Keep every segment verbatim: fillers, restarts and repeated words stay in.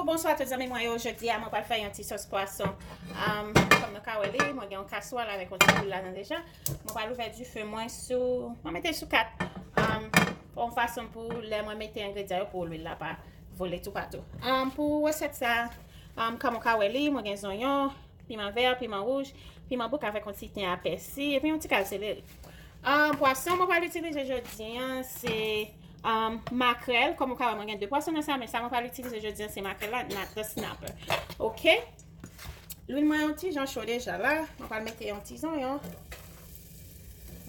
Bonswa tout zanmi mwen yo, jodi a mwen pral fè yon ti sòs pwason. Um, kòm nou ka wè li, mwen gen yon kaswòl avèk yon ti boul ladan deja. Mwen pral ouvè dife mwen sou, mwen mete sou kat. Um, yon fason pou lè mwen mete engredyan yo pou lwil la pa vole toupatou. Um, pou resèt sa, um, kòm ou ka wè li, mwen gen zonyon, piman vè, piman wouj, piman bouk avèk yon ti ten a pèsi, epi yon ti kal seleri. Um, pwason mwen pral itilize jodi a, se um, makrèl. Kòm ou ka wè, mwen gen de pwason nan sa, men sa mwen pral itilize jodi a, se makrèl la, not the snapper. Ok? Lwil mwen yon ti jan cho deja la. Mwen pral mete yon ti zonyon.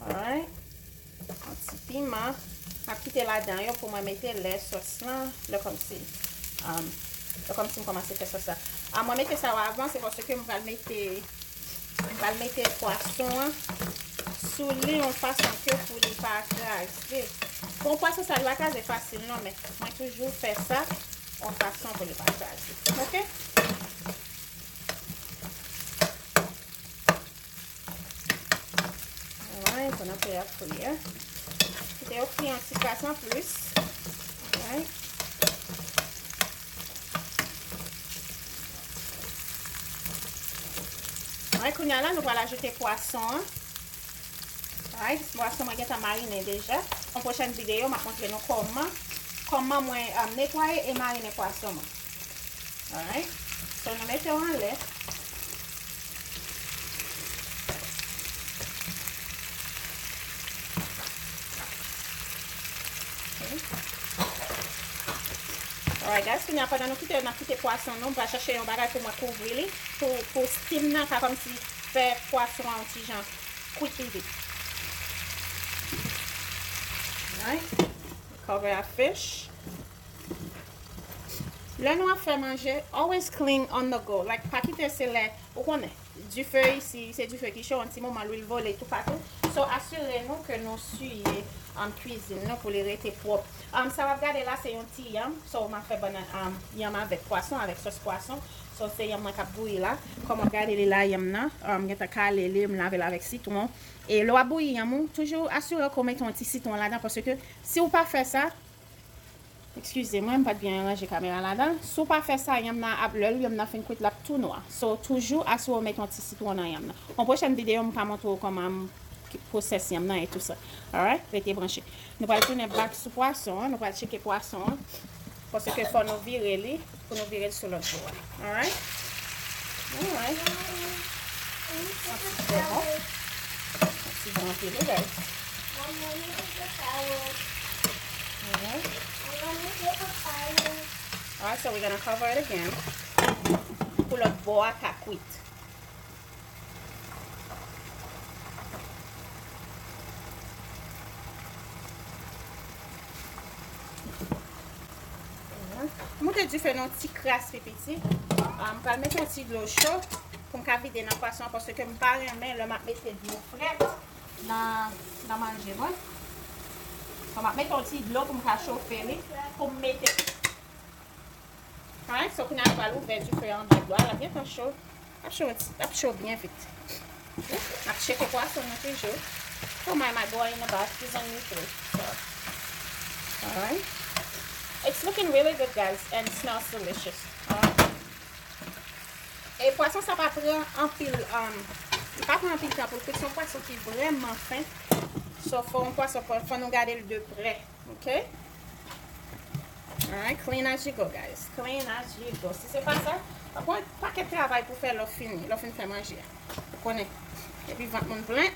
Alright. Yon ti piman. M ap kite ladan yo pou mwen mete lè sòs lan. Lè kòmsi, um, lè kòmsi m kòmanse fè sòs la. Ah, mwen mete sa yo avan, se paske m pral mete M pral mete pwason an sou li yon fason ke pou li pa kraze. Bon, pwason sa li pa kraze fasil non, men mwen toujou fè sa yon fason pou li pa kraze. Ok? Alright, pandan ke y ap fri a. Kite yo fri yon ti kras anplis. Alright. Alright, kounye a la, nou pral ajoute pwason an. Alright, pwason mwen gentan marinen deja. Yon pwochèn videyo, m ap montre nou kòman, kòman mwen, um, netwaye e marinen pwason mwen. Alright. So, nou mete yo anlè. Ok. Alright, guys, kounye a, pandan nou kite yo, n ap kite pwason nou. M pral chache yon bagay pou mwen kouvri li, pou, pou steam nan ka kòmsi fè pwason an yon ti jan kwit pi vit. Alright. Cover our fish. Lè nou ap fè manje, always clean on the go. Like, pa kite se lè, ou konnen, dife isi, se dife ki cho, yon ti moman lwil vole toupatou. So, asire nou ke nou siye, um, kwizin nou pou li rete pwòp. Um, sa w ap gade la, se yon ti yanm. So, m ap fè bannann, um, yanm avèk pwason, avèk sòs pwason. So, se yanm mwen k ap bouyi la. Kòm w ap gade li la, yanm nan, um, gentan kale li, m lave l avèk sitwon. E lè w ap bouyi yanm ou, toujou asire w ke w mete yon ti sitwon ladan, paske si w pa fè sa, Eskize mwen, m pa t byen ranje kamera ladan. Si w pa fè sa, yanm nan ap, lè yanm nan fin kwit, l ap tou nwa. So, toujou asire w mete yon ti sitwon nan yanm nan. Yon pwochèn videyo, m ka montre w kòman m pwosès yanm nan e tou sa. Alright? Rete branche. Nou pral tounen back sou pwason an. Nou pral tcheke pwason an. Paske fò nou vire li, pou nou vire l sou lòt bò a. Alright? Alright. Sa se bon. Sa se bon anpil, wi, guys. Alright. Alright, so we're gonna cover it again. Pou lòt bò a ka kwit. Moute dife nan yon ti kras pi piti. Ah, m pral mete yon ti dlo cho pou m ka vide nan pwason an, paske m pa renmen lè m ap mete dlo frèt nan, nan manje mwen. So, m ap mete yon ti dlo pou m ka chofe li, pou m mete. Alright, so kounye a nou pral ouvè dife a anba dlo a, l ap gentan cho. L ap cho, l ap cho byen vit. N ap tcheke pwason nou toujou. Oh my, my boy in the back, he's on YouTube. So, alright. It's looking really good, guys, and smells delicious. Alright. E pwason sa pa pran anpil, um, li pa pran anpil tan pou l kwit. Se yon pwason ki vrèman fen. So, fò yon pwason, fò, fò nou gade l de prè. Ok? Alright, clean as you go, guys. Clean as you go. Si se pa sa, w ap gen yon pakèt travay pou fè lè w fini, lè w fin fè manje a. Ou konnen. Epi vant moun plen.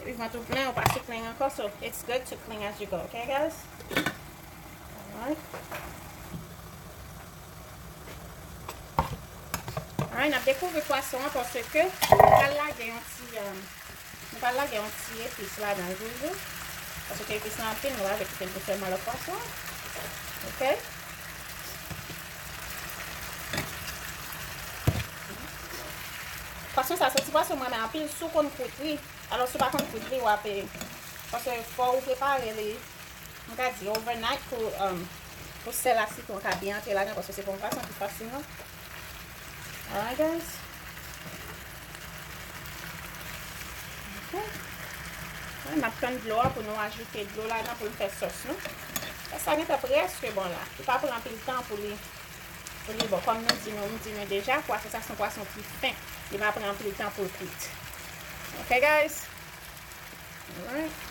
Epi vant ou plen, ou pa sou plen ankò. So, it's good to clean as you go. Ok, guys? Alright. Alright, n ap dekouvri pwason an paske nou pral lage yon ti, um, nou pral lage yon ti epis ladan l toujou. Paske epis lan anpil, nou pa vle kite l pou fè mal ak pwason an. Ok? Pwason sa, se ti pwason mwen renmen anpil, si w konn kwit li. Alò, si w pa konn kwit li, w ap, eh, paske fò w prepare li. M ka di overnight pou, um, pou sèl ak sitwon ka byen antre ladan, paske se pa yon pwason ki fasil non. Alright, guys. Ok. N ap tann dlo a pou nou ajoute dlo ladan pou l fè sòs nou. Sa gentan prèske bon la. Li pa pran anpil tan pou li, Li bon, kòm nou di nou, m di nou deja, pwason sa se yon pwason ki fen. Li pa pran anpil tan pou l kwit. Ok, guys? Alright.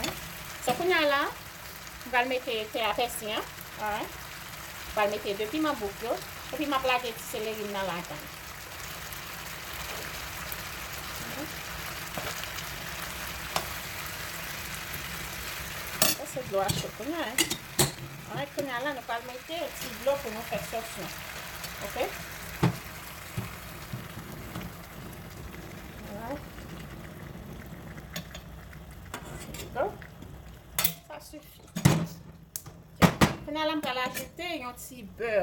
Ok. So, kounye a la, m pral mete tè a pèsi an. Alright. M pral mete de piman bouk yo. Epi m ap lage ti seleri m nan ladan l. Sa se dlo a cho kounye a, hein. Alright, kounye a la, nou pral mete ti dlo pou nou fè sòs nou. Ok? Alright. There you go. Sa sifi. Ok. Kounye a la, m pral ajoute yon ti bè.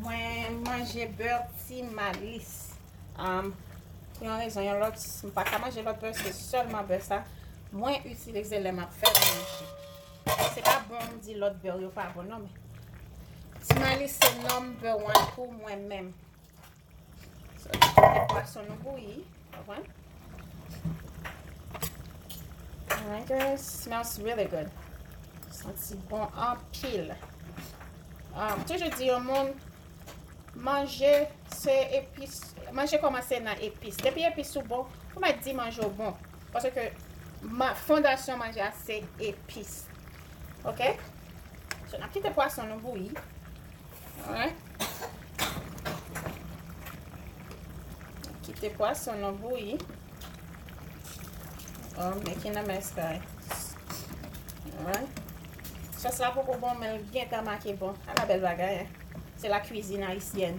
Mwen manje bè Ti Malis. Um, pou yon rezon, yon lòt, m pa ka manje lòt bè, se sèlman bè sa mwen itilize lè m ap fè manje. Se pa bon m di lòt bè yo pa bon, non, men Ti Malis se number one pou mwen menm. So, kite pwason nou bouyi, konprann? Alright, guys, smells really good. Santi bon anpil. Um, toujou di yon moun, manje se epis, manje kòmanse nan epis. Depi epis ou bon, ou mèt di manje w bon. Paske ma, fondasyon manje a se epis. Ok? So, n ap kite pwason nou bouyi. Alright. Kite pwason nou bouyi. Oh, making a mess, guys. Alright. Sòs la poko bon, men l gentan make bon. Ala bèl bagay, hein. C'est la cuisine haïtienne.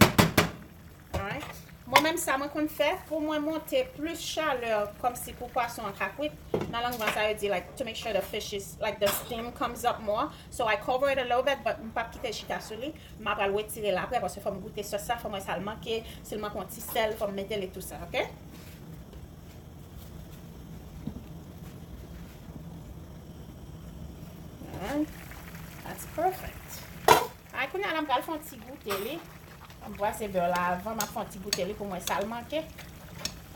Alright. Mwen menm sa mwen konn fè, pou mwen monte plis chalè, kòmsi pou pwason an ka kwit, nan lang franse yo di, like, to make sure the fish is, like, the steam comes up more. So I cover it a little bit, but m p ap kite l chita sou li. M ap pral retire l apre, paske fò m goute sòs la, fò m wè sa l manke, si l manke yon ti sèl, fò m mete l e tou sa, ok? Alright. That's perfect. Alright, kounye a la, m pral fè yon ti goute li. M brase bè la avan, m ap fè yon ti goute li pou m wè sa l manke.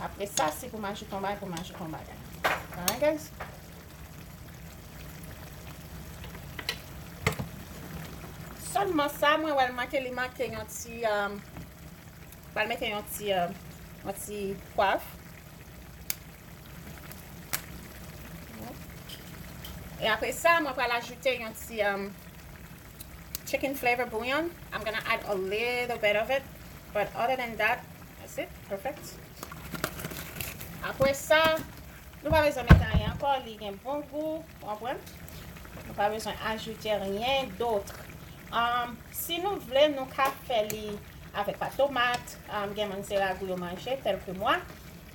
Apre sa, si pou m ajoute yon bagay, pou m ajoute yon bagay. Alright, guys? Sèlman sa, mwen wè l manke, li manke yon ti, um, pral mete yon ti, um, yon ti pwav. E apre sa, mwen pral ajoute yon ti, um, chicken flavor bouillon. I'm gonna add a little bit of it, but other than that, that's it. Perfect. Apre sa, nou pa bezwen met anyen ankò, li gen bon gou, ou konprann? Nou pa bezwen ajoute rien d'autre. Um, si nou vle, nou ka fè li avèk pat tomat. Um, gen moun se ragou yo manje, tel ke mwen.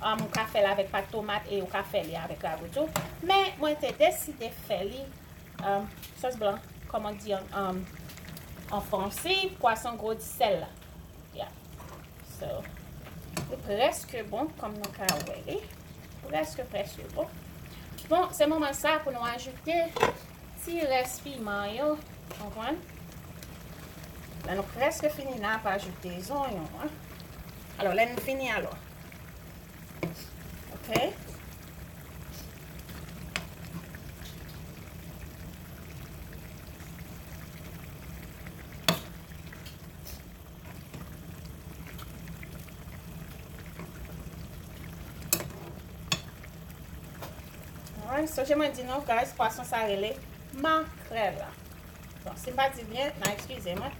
Um, ou ka fè l avèk pat tomat e ou ka fè li avèk ragou tou. Men, mwen te deside fè li, um, sòs blan, kòman di an, um, an franse, pwason gwo di sèl la. Yeah. So, li prèske bon, kòm nou ka wè li. Prèske, prèske bon. Bon, se moman sa pou nou ajoute ti rès piman yo, konprann? Lè nou prèske fini, n ap ajoute zonyon an. Alò, lè n fini, alò. Ok. Alright, so jan mwen di nou, guys, pwason sa rele makrèl. Bon, si m pa di l byen, n a eskize mwen.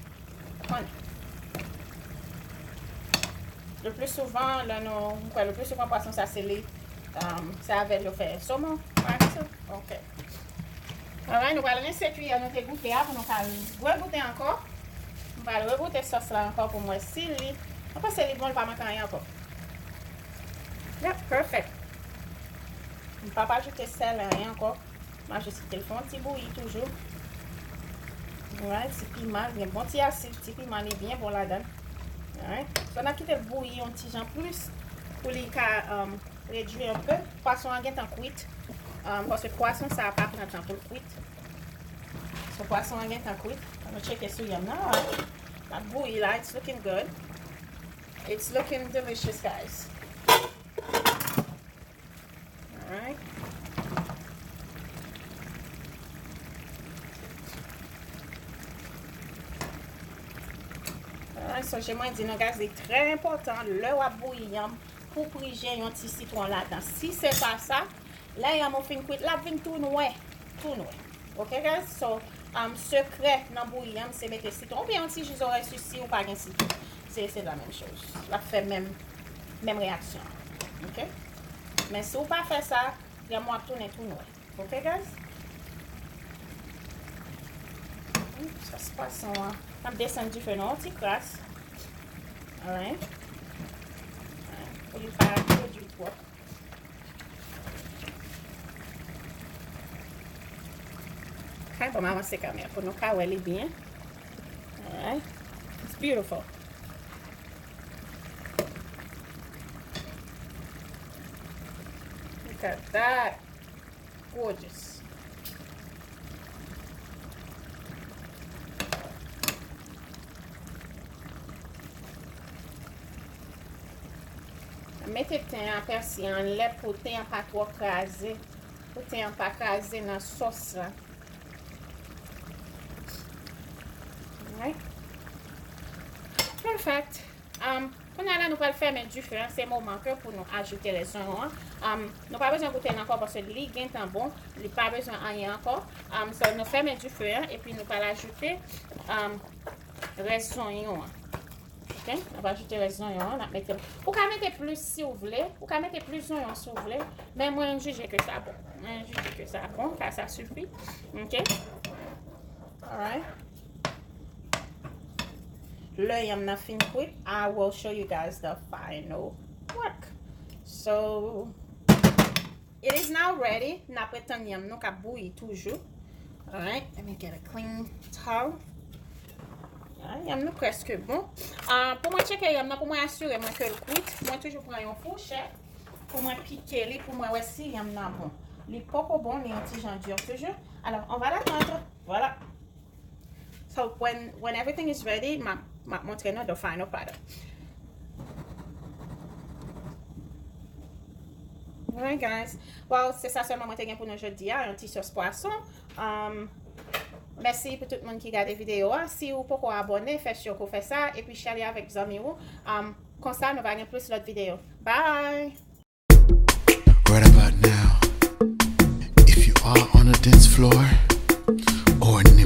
Konnen. Le pli souvan, lè nou, m kwè le pli souvan pwason sa se li, um, se avè l yo fè somon, pa egzanp. Ok. Alright, nou pral rense kiyè nou te goute a pou nou ka regoute ankò. M pral regoute sòs la ankò pou m wè si li, mwen panse li bon, li pa manke anyen ankò. Yep, perfect. M p ap ajoute sèl, anyen ankò. M a jis kite l fè yon ti bouyi toujou. Alright, ti piman, gen bon ti asid, ti piman, li byen bon ladan l. Alright. So, n a kite l bouyi yon ti jan plis pou li ka, um, redwi un peu. Pwason an gentan kwit. Um, paske pwason sa a pa pran tan pou l kwit. So, pwason an gentan kwit. Ann nou tcheke sou yanm nan. Alright. L ap bouyi la. It's looking good. It's looking delicious, guys. Alright. Sonje mwen di nou, guys, li trè enpòtan lè w ap bouyi yanm pou prije yon ti sitwon ladan. Si se pa sa, lè yanm ou fin kwit, l ap vin tou nwè, tou nwè. Ok, guys? So, um, sekrè nan bouyi yanm, se mete sitwon. Oubyen yon ti ji zorèy si, si ou pa gen sitwon. Se, se la menm choz. L ap fè menm, menm reyaksyon. Ok? Men si ou pa fè sa, yanm ou ap tounen tou nwè. Ok, guys? Hmm, sòs pwason an. M ap desann dife nan yon ti kras. Alright. Pou li pa redui twòp. Kay, bon, m avanse kamera pou nou ka wè li byen. Alright. It's beautiful. Look at that. Gorgeous. Mete ten an, pèsi an anlè pou ten an pa twò kraze, pou ten an pa kraze nan sòs la. Alright. Perfect. Um, kounye a la, nou pral fèmen dife an. Se moman ke pou nou ajoute rès zonyon an. Um, nou pa bezwen goute l ankò paske li gentan bon. Li pa bezwen anyen ankò. Um, so, nou fèmen dife an epi nou pral ajoute, um, rès zonyon an. Ok? N ap ajoute rès zonyon an. N ap mete l. Ou ka mete plis si w vle. Ou ka mete plis zonyon si w vle. Men mwen jije ke sa bon. Mwen jije ke sa bon. Sa, sa sifi. Ok? Alright. Lè yanm nan fin kwit, I will show you guys the final work. So, it is now ready. N ap ret tann yanm nou k ap bouyi toujou. Alright, let me get a clean towel. Alright, yanm nou prèske bon. Ah, pou mwen tcheke yanm nan, pou mwen asire mwen ke l kwit, mwen toujou pran yon fouchèt pou mwen pike li, pou mwen wè si yanm nan bon. Li poko bon, li yon ti jan di toujou. Alors, on va l'attendre. Voilà. So when, when everything is ready, m ap, m ap montre nou the final product. Alright, guys. Well, se sa sèlman mwen te gen pou nou jodi a, yon ti sòs pwason. Um, mèsi pou tout moun ki gade videyo a. Si ou poko abòne, fè sure ke w fè sa, epi share li avèk zanmi ou. Um, konsa, nou va gen plis lòt videyo. Bye! Right about now, if you are on a dance floor or near